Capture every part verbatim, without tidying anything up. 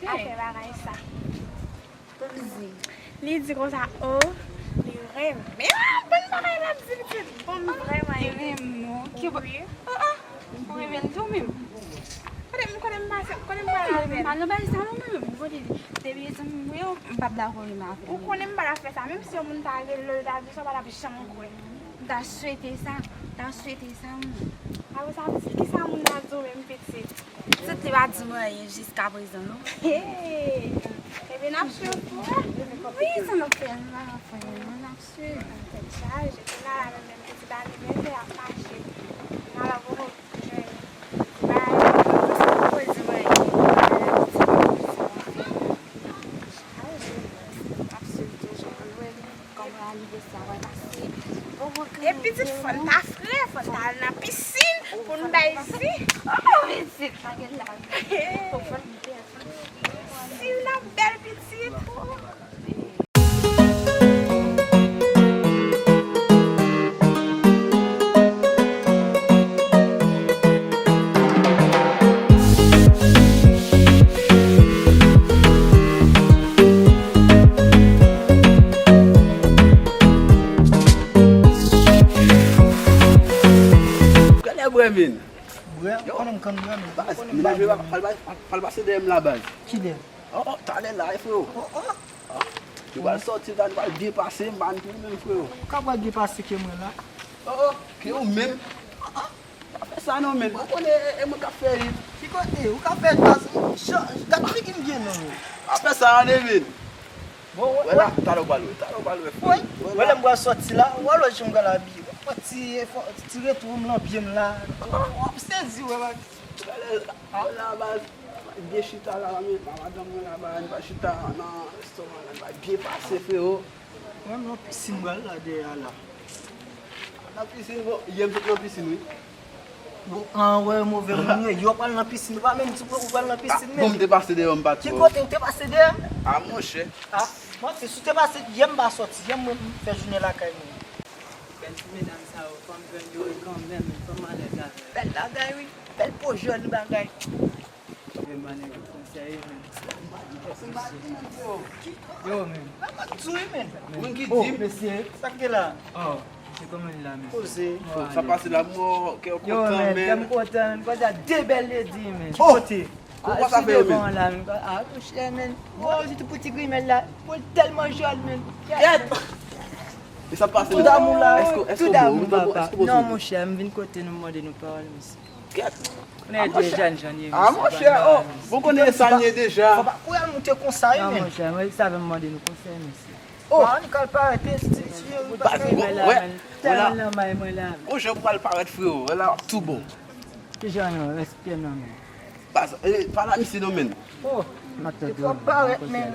Afè bagay sa. Li di konsa, o, li renmen m. Bon bagay l ap di, pitit. Bon, m vrèman renmen. Wi. Ou renmen l tou menm? Kote m, kote m pase, kote m pral avè l? M pa nan bagay sa non, mwen menm. Kote li? Depi e zanmi mwen yo, m p ap dakò renmen avè l. Ou konnen m pa t ap fè sa, menm si yon moun ta rele l, ta di sa, w pa t ap janm kwè. M ta swete sa, m ta swete sa, wi. Apre sa, pitit, kisa moun nan di w menm, pitit? Pitit, li pa di mwen anyen jiskaprezan, non. Hey! Ebyen, n ap swiv pou wè. Wi, sa n ap fè, n ap fè, n ap swiv. Tèt chaje, kounye a la menm, menm pitit anivèsè ap mache. Malè poko jwenn ti bagay. Sa poko di mwen anyen. Chaje, n ap swiv toujou pou nou wè kòman anivèsè a pral pase. E pitit, fò n ta fre, fò n ta al nan pisin pou n bay zi. Oh, pitit, pa gen la. Si w nan bèl pitit. Gade bwè, men. Bwè, ou konnen m konn bwè, men. Baz, menaj mwen pa, pa, pa, pa l pase dèyè m la, baz. Kilè? Oh, oh, talè la, wi, freo. Oh, oh. Nou pral sòti la, nou pral byen pase, m pa ann pou ou menm, freo. Ou ka pral byen pase ke mwen la. Oh, oh, ke ou menm. Pa fè sa non, men. Ou konnen e, e mwen k ap fè li. Ki kote? Ou ka fè l pase. Gad figi m byen non. Pa fè sa, ande, men. Bon, wè, wè la, talè w pral wè, talè w pral wè, freo. Wè, wè lè m pral sòti la, wè lè jan m pral abiye. Wè ti, ti retwo m nan pye m la. W ap sezi, wè, baz. Wè la, baz. Byen chita la, men, pa madanm mwen la, ba, nou va chita nan restoran la, nou va byen pase, freo. Mwen, nan pisin m pral la, dèyè a la. Nan pisin, bon, yè m sot nan pisin, wi. Bon, an, wè, move moun, wi, yo pral nan pisin, ou pa menm di ou pral nan pisin, men. Bon, m te pase dèyè w, m pa twò. Ki kote ou te pase dèyè m? A, monchè. A, monchè, si w te pase, yè m pa sòti, yè m, mwen, m fè jounen lakay mwen. Bèl ti medam sa yo, fò m jwenn yo wi kanmenm, fò m alèz avè yo. Bèl bagay, wi. Bèl po jèn bagay. Yo, men. Yo, men. Moun ki di, mesye, sa k gen la? Oh, mesye, kòman li la, mesye? Poze. Sa pase la, mò, kè w kontan, men. Yo, men, kè m kontan, men. Konsa, de bèl ledi, men. Ki kote? Kòman sa fè yo, men? A, monchè, men. Wow, se tou pou ti grimèl la. Po l tèlman jòn, men. Kèt! E sa pase, men? Tout damou la, tout damou, papa. Non, monchè, m vin kote nou, m mande nou pawòl, mesye. Kèt. Konnen de jèn jan ye, mesye. A, monchè, oh, bon, konnen sa n ye deja. Fò pa kouri al moute konsa, wi, men. Non, monchè, mwen sa vin mande nou konsèy, mesye. Oh. Annik al parèt, ti, ti, ti, pa kay mwen la, men. Tèlman nan may mwen la. Bon, jan pou al parèt, freo. Wè la, tou bon. Ki jan non, respè non, men. Baz, eh, pale a misye non, men. Oh, m ap tande w, men. Fò parèt, men.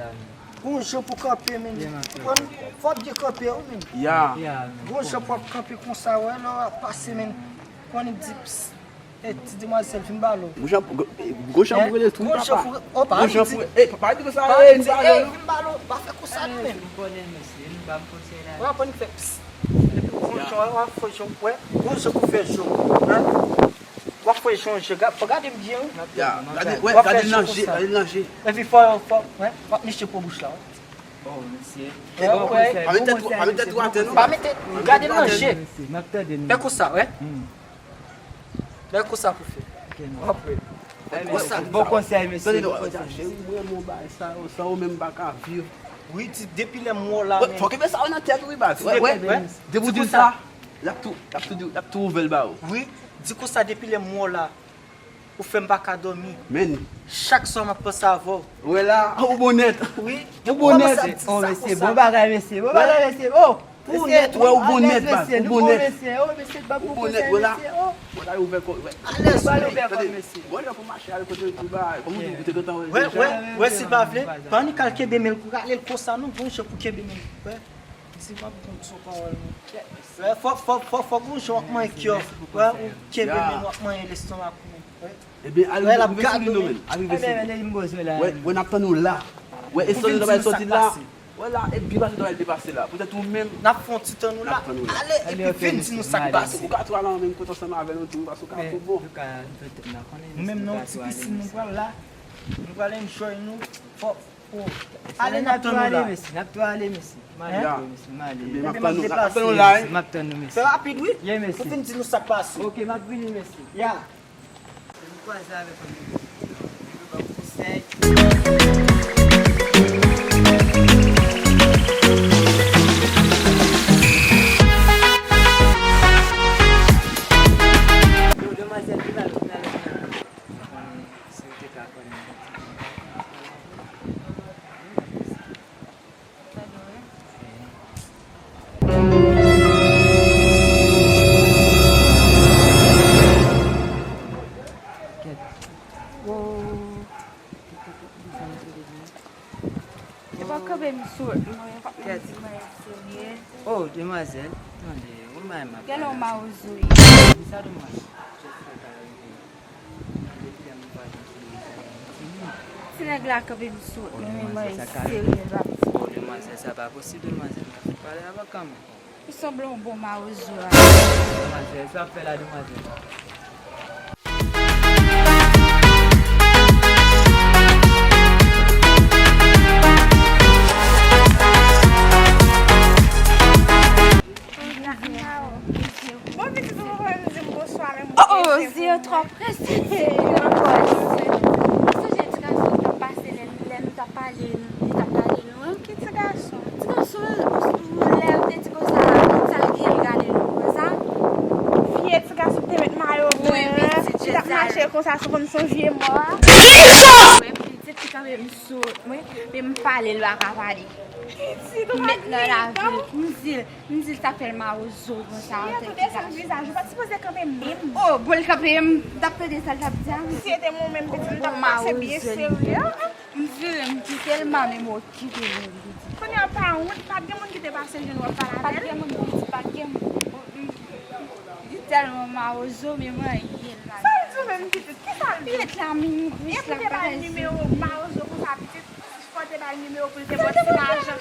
Gon jan pou kanpe, men. Fò, fò byen kanpe, wi, men. Ya. Gon jan pou ap kanpe konsa, wè, lè w ap pase, men. Konnen di, pss, eh, ti demwazèl, vin ba lò. Gon jan pou, gon jan pou rele l tou, wi, papa. Gon jan pou, eh, papa, di konsa, eh, vin ba lò, non. Pa fè konsa, non, men. Ou aprann fè, pss. Epi gon jan, w ap fè jan, wè, gon jan pou fè jan, hein. W ap fè jan, je, ga-, fò gade m byen, wi. Ya, gade, wè, gade l nan je, gade l nan je. Epi fò, fò, wè, w ap niche po bouch la, wè. Oh, mesye. Wè, wè, pa mete tèt ou, pa mete tèt ou atè, non. Pa mete, gade l nan je. Fè konsa, wè. Fè konsa pou fè. Ok, non. W ap wè. Fè konsa. Bon konsèy, mesye. Tande, non, cheri, mwen, mwen, bagay sa yo, san ou menm m pa ka viv. Wi, di, depi lè m wè w la, men. Fò w kenbe sa yo nan tèt ou, wi, baz. Wè, wè. Depi w di l sa, l ap tou, l ap tou, l ap tou ouvè l ba ou. Wi, di konsa, depi lè m wè w la, ou fè m pa ka dòmi. Men. Chak swa m ap panse avè w. Wè la, ou bon nèt. Wi. Ou bon nèt. Oh, mesye, bon bagay, mesye. Bon bagay, mesye. Oh. Pou nèt, wè, ou bon nèt, baz, ou bon nèt. Ou bon nèt, wè la. Wè la, ouvè kò, wè. Alèz, wi. Tande, bon, lè pou mache al kote tou ba, kòm ou di, ou te gentan wè deja. Wè, wè, si l pa vle, pa annik al kenbe men l, rale l konsa, non, gon jan pou kenbe men l, wè. Di m ap konn sou pawòl, non. Wè, fò, fò, fò, fò gon jan w ap manyen kè w, wè, ou kenbe men l, w ap manyen lestomak ou, men, wè. Ebyen, al rive sou li, non, men. Al rive sou li. Wè, wè, n ap tann ou la. Wè, e sòti la, sòti la. Wè la, e byen pase, travay byen pase la. Poutèt ou menm. N ap fè yon ti tann ou la. Ale, epi vin di nou sa k pase. Ou ka tou al nan menm kote ansanm avè nou, tou, paske ou ka tou bon. Nou menm nan yon ti pisin nou pral la. Nou pral enjoy nou. Fò, oh. Ale, n ap tann nou la. Mesi, n ap tou ale, mesi. M ale, mesi, m ale. Ebyen, m ap tann nou la. M ap tann nou la, wi. M ap tann nou, mesi. Fè rapid, wi. Yeah, mesi. Pou fin di nou sa k pase. Ok, m ap vini, mesi. Ya. Nou kwaze avèk yon nèg ki ban m konsèy. Yo, demwazèl, vin la, vin la, vin la. Mwen konnen si w te ka konnen. Yo pa kanpe m sot, mwen, yo pa menm di mwen serye. Oh, demwazèl, tande, ou may m ap pale. Gen lè w mawozo ye. Kisa demwazèl? Ti nèg la kanpe m sot, mwen, mwen, serye, l ap di. Oh, demwazèl, sa pa posib, demwazèl, m ka fè pale avè w kanmenm. Ou sanble yon bon mawozo a. Demwazèl, sa w ap fè la, demwazèl? Bon, pitit, ou pa menm di m bonswa, menm. Oh, oh, zye twò prese. Ou sonje ti gason ki t ap pase lè, lè nou t ap pale, li t ap gade nou an? Ki ti gason? Ti gason, lè yo te di konsa, sa l gen, l gade nou konsa. Vye ti gason ki te met mayo blan an, ki t ap mache konsa, se konn se yon vye mò a. Kisa? Mwen pitit ki kanpe m sot, mwen, men m pale, l pa ka pale. M met nan lavi l, m di l, m di l sa fè l mawozo konsa. Ou te desann vizaj, ou pa t sipoze kanpe menm. Oh, bon, l kanpe, m t ap tande sa l t ap di a, wi. Si se te mwen menm, pitit, m t ap pase byen serye. M vire, m kite l, m pa menm okipe l, pitit. Kounye a, pa wont, pa t gen moun ki te pase jwenn w ap pale avè l? Pa t gen moun, pitit, pa t gen moun. Li tèlman mawozo, men mwen, ye l la. Sa l di w menm, pitit? Kisa l di w? Li ret la, men, wi, epi l te bay nimewo mawozo konsa, pitit? Fò te bay nimewo pou l te bò ti lajan.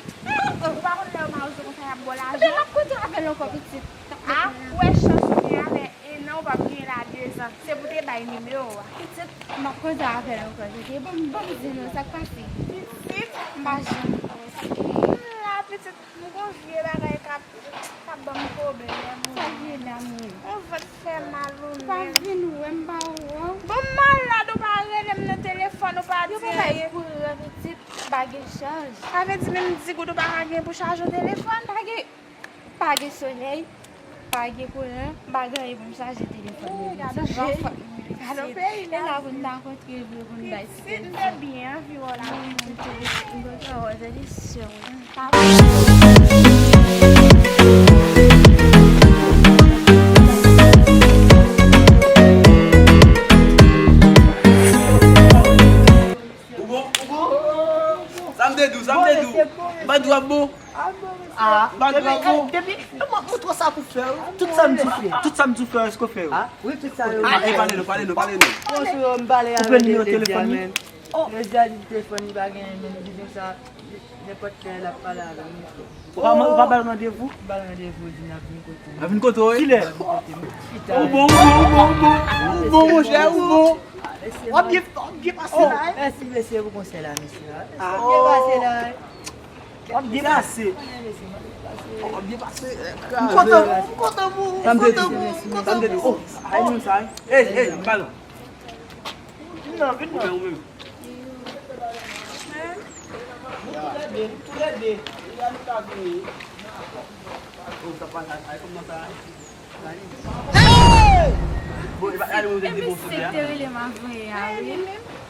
Ou pa konn lè yo mawozo konsa, y ap bò lajan? Ebyen, m ap koze avè l ankò, pitit. A, ou wè chans ou gen avè en an, ou p ap genyen la dezan. Se pou te bay nimewo a. Pitit, m ap koze avè l ankò, tande. Ban m, ban m di nou sa k pase. Pitit. M pa janm wè sa k genyen. La, pitit, m gon vye bagay k ap, k ap ban m pwoblèm. Sa vye la, moun? On vant fè mal ou menm. Pa vin wè m, pa wè w. Bon, malad, ou pa rele m nan telefòn, ou pa di anyen. Yo pa bay kouran, pitit, pa gen chaj. Sa vle di menm di goud ou pa ka gen pou chaje yon telefòn? Pa gen, pa gen solèy, pa gen kouran, m pa gen anyen pou m chaje telefòn mwen. Gade yon fòt mwen. Gade yon peyi la. E la pou n ta kontre vre pou n bay ti. Pitit, m te byen anvi wè w la. M kontre wè w, tande, sè mwen. Ou bon? Ou bon? Sa m te di w, sa m te di w. M pa di w ap bon. M pa di w ap bon. Depi, depi, mwen, mwen twò sa pou fè, wi. Tout sa m di w fè, tout sa m di w fè, èske w fè yo? Wi, tout sa yo. Ah, eh, pale nou, pale nou, pale nou. Ou pran nimewo telefòn li? Lè di a di telefòn li pa gen menm, di konsa, nenpòt lè l ap pale avè m. Ou pa, ou pa ba l randevou? M ba l randevou, di n ap vin kote m. N ap vin kote w, wi? Kilè? Ou bon, ou bon, ou bon, ou bon, ou bon, monchè, ou bon. W ap byen, w ap byen pase la, wi. Mèsi, mesye, pou konsèy la, mesye. W ap byen pase la, wi. W ap byen pase. W ap byen pase. M kontan pou ou, m kontan pou ou, m kontan pou ou, m kontan pou ou. Sa m te di, oh, ay moun sa, wi. Ey, ey, m pa la. Vin nan, vin nan. Ou menm, ou menm. Nou toulède, nou toulède. Bon, e pa gade moun te di bon sou tè a.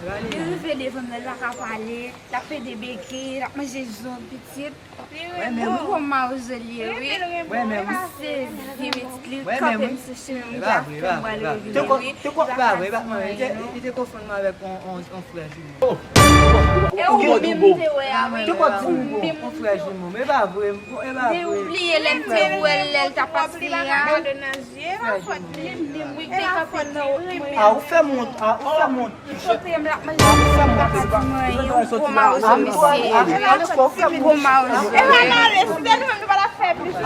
Li rive devan m nan, li pa ka pale, l ap pede bege, l ap manje zòn pitit. Mwen menm, wi. Gwo mawozo li ye, wi. Mwen menm. M sezi, pitit, li kanpe m sou chemen, m di a fè m pral revini, wi. Li pa ka di mwen anyen, non. Li te konfonn mwen avèk yon, yon, yon frè jimo. E ou menm m te wè a, wi. Ou menm. Yon frè jimo, men e pa vre, e pa vre. Li oubliye lè m te wè l, lè l t ap pase a. Li menm, wi, te kanpe nan wòt mwen. Ah, ou fè m wont, ah, ou fè m wont. Kote m l ap manje, m ap di mwen, yon gwo mawozo, mesye. Gwo mawozo. E pa male, si te nou menm, nou pa t ap fè plis.